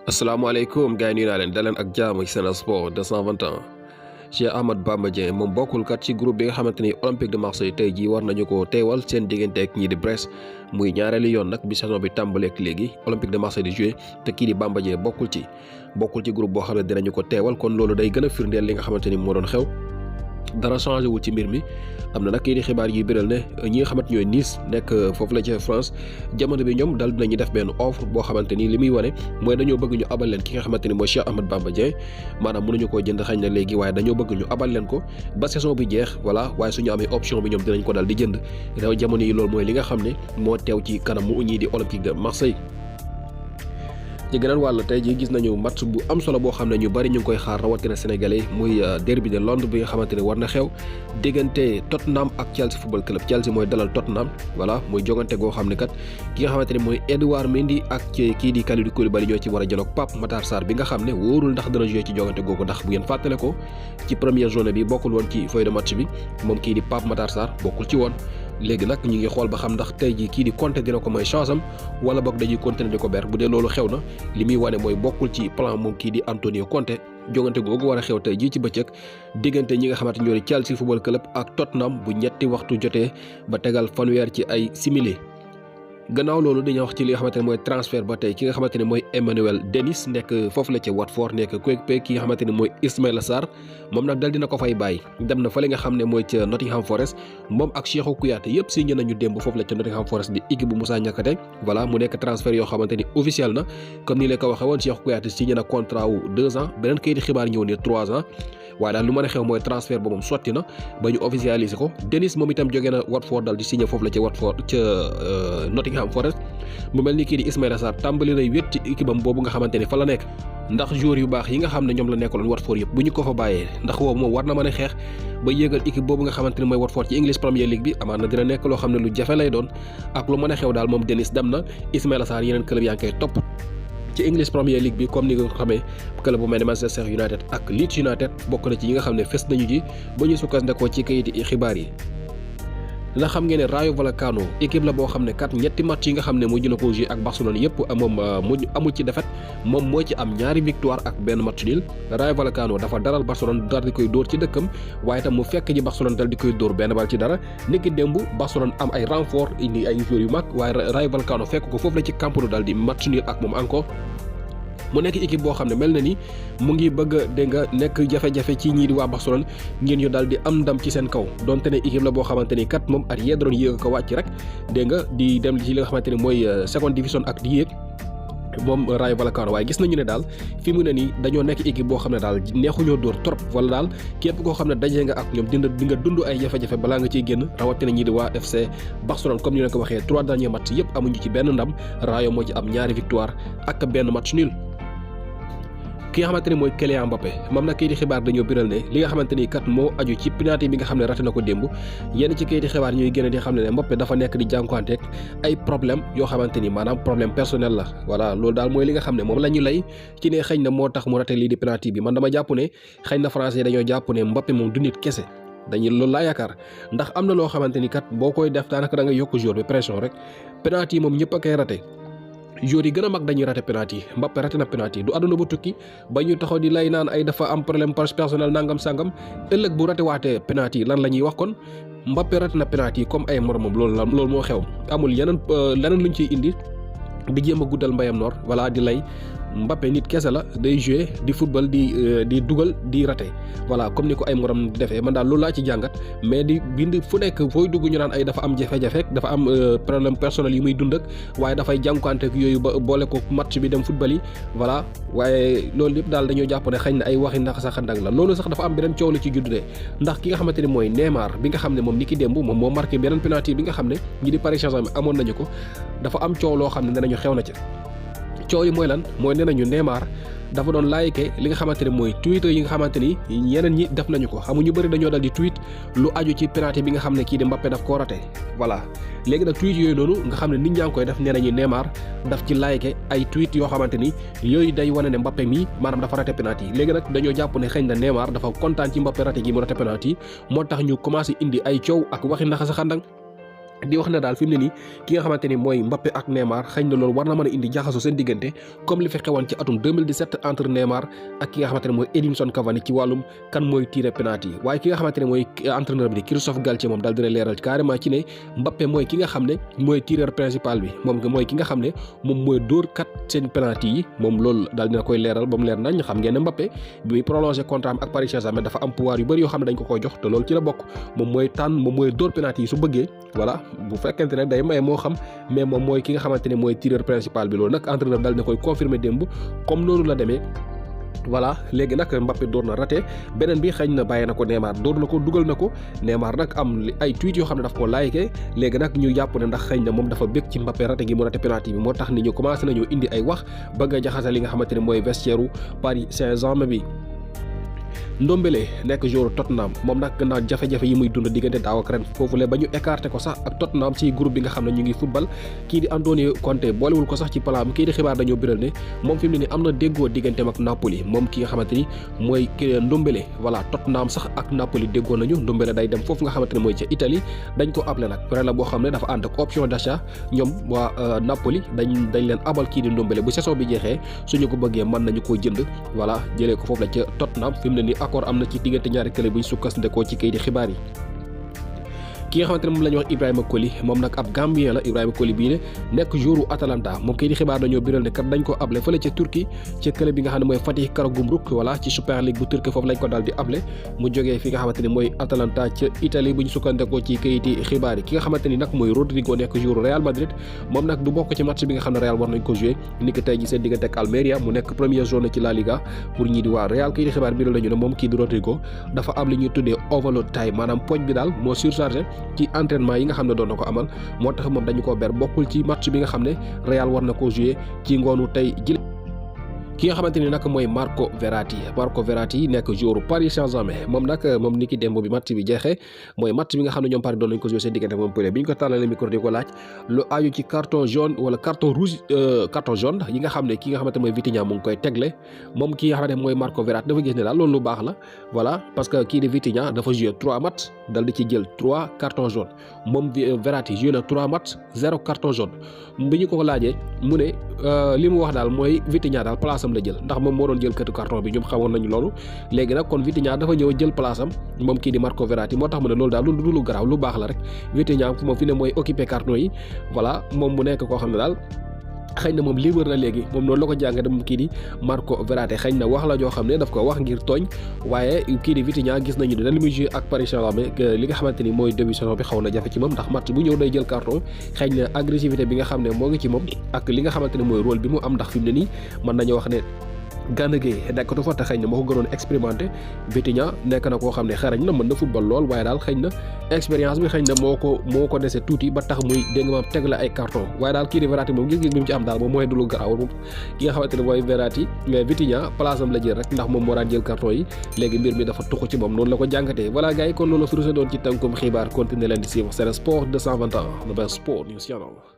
asalaamaaleykum gars yi nuyu naa leen daleen ak jaamu ci Sen Sport 221 Cheikh Ahmadou Bamba Dieng moom bokkul kat ci groupe bi nga xamante ni Olympique de Marseille tey jii war nañu ko teewal seen diggante ak ñii di Brest muy ñaareelu yoon nag bi saison bi tàmbaleek léegi Olympique de Marseille di joué te kii di Bamba Dieng bokkul ci groupe boo xam ne dinañu ko teewal kon loolu day gën a firndeel li nga xamante ni moo doon xew. dara changé wul ci mbir mi am na nag kii di xibaar yi biral ne ñi nga xamante ñooy Nice nekk foofu la ca France jamono bi ñoom dal dinañu def benn offre boo xamante ni li muy wane mooy dañoo bëgg ñu abal leen ki nga xamante ni mooy Cheikh Ahmadou Bamba Dieng maanaam mënuñu koo jënd xañ na léegi waaye dañoo bëgg ñu abal leen ko ba saison bi jeex voilà waaye suñu amee option bi ñoom dinañ ko dal di jënd réew jamono yi loolu mooy li nga xam ne moo teew ci kanam mu ñii di Olympique de Marseille. ci geneen wàll tey jii gis nañu match bu am solo boo xam ne ñu bari ñu ngi koy xaar rawatina sénégalais muy derby de Londres bi nga xamante ne war na xew diggante Tottenham ak Chelsea football club Chelsea mooy dalal Tottenham voilà muy jogante goo xam ne kat ki nga xamante ne mooy Edouard Mendy ak kii di Kalidou Koulibaly ñoo ci war a jëloog Pape Matar Sarr bi nga xam ne wóorul ndax dana joué ci jogante googu ndax bu ngeen fàttale ko ci première journée bi bokkul woon ci feuille de match bi moom kii di Pape Matar Sarr bokkul ci woon. léegi nag ñu ngi xool ba xam ndax tey jii kii di Conte dina ko may chance am wala boog dañuy continuer di ko ber bu dee loolu xew na li muy wane mooy bokkul ci plan moom kii di Antonio Conte jogante googu war a xew tey jii ci bëccëg diggante ñi nga xamante ñoo di Chelsea football club ak Tottenham bu ñetti waxtu jotee ba tegal fanweer ci ay simili. gannaaw loolu dañuy wax ci li nga xamante ne mooy transfert ba tey ki nga xamante ne mooy Emmanuel Dennis nekk foofu la ca Watford nekk coéquipier ki nga xamante ne mooy Ismaïla Sarr moom nag dal dina ko fay bàyyi dem na fa li nga xam ne mooy ca Nottingham Forest moom ak Cheikhou Kouyaté yëpp signé nañu démb foofu la ca Nottingham Forest di équipe bu Moussa Niakhaté voilà mu nekk transfert yoo xamante ni officiel na comme ni la ko waxee woon Cheikhou Kouyaté signé na contrat wu 2 ans beneen kayiti xibaar ñëw ne 3 ans waaye daal lu mën a xew mooy transfert ba moom sotti na ba ñu officialisé ko Dennis moom itam jógee na Watford dal di signé foofu la ca Watford ca Nottingham Forest mu mel ni kii di Ismaïla Sarr tàmbali lay wét ci équipe am boobu nga xamante ni fa la nekk ndax joueurs yu baax yi nga xam ne ñoom la nekkaloon Watford yëpp bu ñu ko fa bàyyee ndax woowu moom war na mën a xeex ba yéegal équipe boobu nga xamante ni mooy Watford ci English Premier League bi amaan na dina nekk loo xam ne lu jafe lay doon ak lu mën a xew daal moom Dennis dem na Ismaïla Sarr yeneen club yaa ngi koy topp ci English Premier League bi comme ni nga ko xamee club bu mel ne Manchester United ak Leeds United bokk na ci yi nga xam ne fes nañu ji ba ñu sukkandikoo ci kayiti xibaar yi. ndax xam ngeen ne Rayo Vallecano équipe la boo xam ne kat ñetti match yi nga xam ne mujj na ko joué ak Barcelone yëpp moom mujj amul ci défaite moom moo ci am ñaari victoire ak benn match nul Rayo Vallecano dafa daral Barcelone dal di koy dóor ci dëkkam waaye itam mu fekk ji Barcelone dal di koy dóor benn bal ci dara niki démb Barcelone am ay renfort indi ay joueurs yu mag waaye Rayo Vallecano fekk ko foofu la ci camp nou dal di match nul ak moom encore. mu nekk équipe boo xam ne mel na ni mu ngi bëgg a dégg nga nekk jafe-jafe ci ñii di waa Barcelone ngeen ñu daal di am ndam ci seen kaw donte ne équipe la boo xamante ni kat moom at yee doon yéeg ko wàcc rek dégg nga di dem ci li nga xamante ni mooy seconde division ak di yéeg moom Rayo Vallecano waaye gis nañu ne daal fi mu ne nii dañoo nekk équipe boo xam ne daal neexuñoo dóor trop wala daal képp koo xam ne dajee nga ak ñoom di nga dund ay jafe-jafe balaa nga ciy génn rawatina ñii di waa FC Barcelone comme ni leen ko waxee 3 derniers matchs yëpp amuñu ci benn ndam Rayo moo ci am ñaari victoire ak benn match nul. ki nga xamante ni mooy Kylian Mbappé moom nag kayiti xibaar dañoo biral ne li nga xamante ni kat moo aju ci penalty bi nga xam ne raté na ko démb yenn ci kayiti xibaar ñuy génne di xam ne Mbappé dafa nekk di jànkuwanteeg ay problème yoo xamante ni maanaam problème personnel la voilà loolu daal mooy li nga xam ne moom la ñu lay ci ne xëy na moo tax mu raté lii di penalty bi man dama jàpp ne xëy na français dañoo jàpp ne Mbappé moom du nit kese dañuy loolu laa yaakaar ndax am na loo xamante ni kat boo koy def daanaka da nga yokk jour bi pression rek penalty moom ñëpp a koy raté joueurs yi gën a mag dañuy raté penalty Mbappé raté na penalty du àdduna ba tukki ba ñu taxaw di lay naan ay dafa am problème personnel nangam sangam ëllëg bu raté waatee penalty lan la ñuy wax kon Mbappé raté na penalty comme ay moromam loolu moo xew amul yeneen leneen luñ ciy indi di jéem a guddal mbayam noor voilà di lay Mbappé nit kese la day jouer di football di dugal di raté voilà comme ni ko ay morom di defee man daal loolu laa ci jàngat mais di bind fu nekk fooy dugg ñu naan ay dafa am jafe-jafe dafa am problème personnel yi muy dund ak waaye dafay jànkuwanteeg yooyu ba boole ko match bi dem football yi voilà waaye loolu lépp daal dañoo jàpp ne xëy na ay waxi ndax sax ndang la loolu sax dafa am beneen coow la ci juddu de ndax ki nga xamante ni mooy Neymar bi nga xam ne moom ni ki démb moom moo marqué beneen penalty bi nga xam ne ñi di Paris Saint-Germain amoon nañu ko dafa am coow loo xam ne danañu xew na ca coow yi mooy lan mooy nee nañu Neymar dafa doon like li nga xamante ne mooy Twitter yi nga xamante ni ñeneen ñi def nañu ko xamu ñu bëri dañoo dal di tweet lu aju ci penalty bi nga xam ne kii di Mbappé daf koo raté voilà léegi nag tweet yooyu noonu nga xam ne nit ñaa ngi koy def nee nañu Neymar daf ci like ay tweet yoo xamante ni yooyu day wane ne Mbappé mii maanaam dafa raté penalty léegi nag dañoo jàpp ne xëy na Neymar dafa kontaan ci Mbappé raté gi mu raté penalty moo tax ñu commencé indi ay coow ak waxi ndax sa xandang di wax ne daal fi mu ne nii ki nga xamante ni mooy Mbappé ak Neymar xëy na loolu war na mën a indi jaxasoo seen diggante comme li fi xewoon ci atum 2017 entre Neymar ak ki nga xamante ne mooy Edinson Cavani ci wàllum kan mooy tiré penalty yi waaye ki nga xamante ne mooy entraîneur bi di Christophe Galtier moom daal dina leeral carrément ci ne Mbappé mooy ki nga xam ne mooy tireur principal bi moom mooy ki nga xam ne moom mooy dóor kat seen penalty yi moom loolu daal dina koy leeral ba mu leer nañ xam ngeen ne Mbappé bi muy prolongé contrat am ak Paris Saint-Germain dafa am pouvoir yu bëri yoo xam ne dañ ko koy jox te loolu ci la bokk moom mooy tànn moom mooy dóor penalty yi su bëggee voilà bu fekkente ne day may moo xam mais moom mooy ki nga xamante ne mooy tireur principal bi loolu nag entraîneur daal na koy confirmer démb comme noonu la demee voilà léegi nag Mbappé door na raté beneen bi xëy na bàyyi na ko Neymar door na ko dugal na ko Neymar nag am ay tweet yoo xam ne daf ko liké léegi nag ñu jàpp ne ndax xëy na moom dafa bég ci Mbappé raté gi mu raté penalty bi moo tax nit ñu commencé nañu indi ay wax bëgg a jaxase li nga xamante ne mooy vestiaire u Paris Saint-Germain bi. Ndombele nekk joueur Tottenham moom nag gannaaw jafe-jafe yi muy dund diggante daaw ak ren foofule ba ñu écarté ko sax ak Tottenham ci groupe bi nga xam ne ñu ngi football kii di Antonio Conte boolewul ko sax ci plan kii di xibaar dañoo biral ne moom fi mu ne nii am na déggoo digganteem ak Napoli moom ki nga xamante ni mooy Ndombele voilà Tottenham sax ak Napoli déggoo nañu Ndombele day dem foofu nga xamante ne mooy ca Italie dañ ko appelé nag prêt la boo xam ne dafa ànd ak option d'achat ñoom waa Napoli dañ leen abal kii di Ndombele bu saison bi jeexee suñu ko bëggee mën nañu koo jënd voilà jëlee ko foofu la ca Tottenham fi mu ne nii accord am na ci diggante ñaari club bu ñu sukkandikoo ci kayiti xibaar yi. ki nga xamante ne moom la ñuy wax Ibrahima Koli moom nag ab Gambien la Ibrahima Koli bii ne nekk joueur Atalanta moom kay di xibaar dañoo biral ne kat dañ ko able fële ca Turquie ca club bi nga xam ne mooy Fatih Karagümrük voilà ci Super League bu Turquie foofu lañ ko daal di able mu jógee fi nga xamante ne mooy Atalanta ca Italie bu ñu sukkandikoo ci kayiti xibaar yi ki nga xamante ni nag mooy Rodrigo nekk joueur Real Madrid moom nag du bokk ci match bi nga xam ne Real war nañ ko joué ni ki tey ji seen diggante ak Almeria mu nekk première journée ci La Liga pour ñii di waa Real kay di xibaar biral lañu ne moom kii di Rodrigo dafa am li ñuy tuddee overload time maanaam poñ bi daal moo surchargé ci entraînement yi nga xam ne doon na ko amal moo tax moom dañu ko ber bokkul ci match bi nga xam ne Real war na ko joué ci ngoonu tey ji. ki nga xamante ni nag mooy Marco Verratti nekk joueur Paris Saint-Germain moom nag moom ni ki démb bi match bi jeexee mooy match bi nga xam ne ñoom Paris doon nañ ko joué seen diggante moom Montpellier bi ñu ko tàllalee micro di ko laaj lu aju ci carton jaune wala carton rouge carton jaune yi nga xam ne ki nga xamante mooy Vitinha mu ngi koy tegle moom ki nga xamante mooy Marco Verratti dafa gis ne daal loolu lu baax la voilà parce que kii di Vitinha dafa joué 3 matchs dal di ci jël 3 carton jaune moom Verratti joué na 3 matchs 0 carton jaune bi ñu ko laajee mu ne li mu wax daal mooy Vitinha daal place am la jël ndax moom moo doon jël këtu carton bi ñoom xamoon nañu loolu léegi nag kon Vitinha dafa ñëw jël place am moom kii di Marco Verratti moo tax mu ne loolu daal lu garaaw lu baax la rek Vitinha moom fi ne mooy occupé carton yi voilà moom mu nekk koo xam ne daal xëy na moom libre na léegi moom noonu la ko jàngate moom kii di Marco Verratti xëy na wax la joo xam ne daf ko wax ngir tooñ waaye kii di Vitinha gis nañu ne li muy joué ak Paris Saint-Germain li nga xamante ni mooy début saison bi xaw na jafe ci moom ndax match bu ñëw day jël carton xëy na agressivité bi nga xam ne moo ngi ci moom ak li nga xamante ne mooy rôle bi mu am ndax fi mu ne nii mën nañu wax ne Gana Gueye nekkatu fa te xëy na moo ko gënoon expérimenté Vitinha nekk na koo xam ne xarañ na mën na football lool waaye daal xëy na expérience bi xëy na moo ko dese tuuti ba tax muy dégg nga maam teg la ay carton waaye daal kii di Verratti moom gis-gis bi mu ci am daal moom mooy du lu garaaw moom ki nga xamante ne mooy Verratti mais Vitinha place am la jël rek ndax moom moo daan jël carton yi léegi mbir mi dafa tuxu ci moom noonu la ko jàngatee voilà gars yi kon loolu la fi doon ci tënkum xibaar continuer leen di suivre Sen Sport 221 le best sport news channel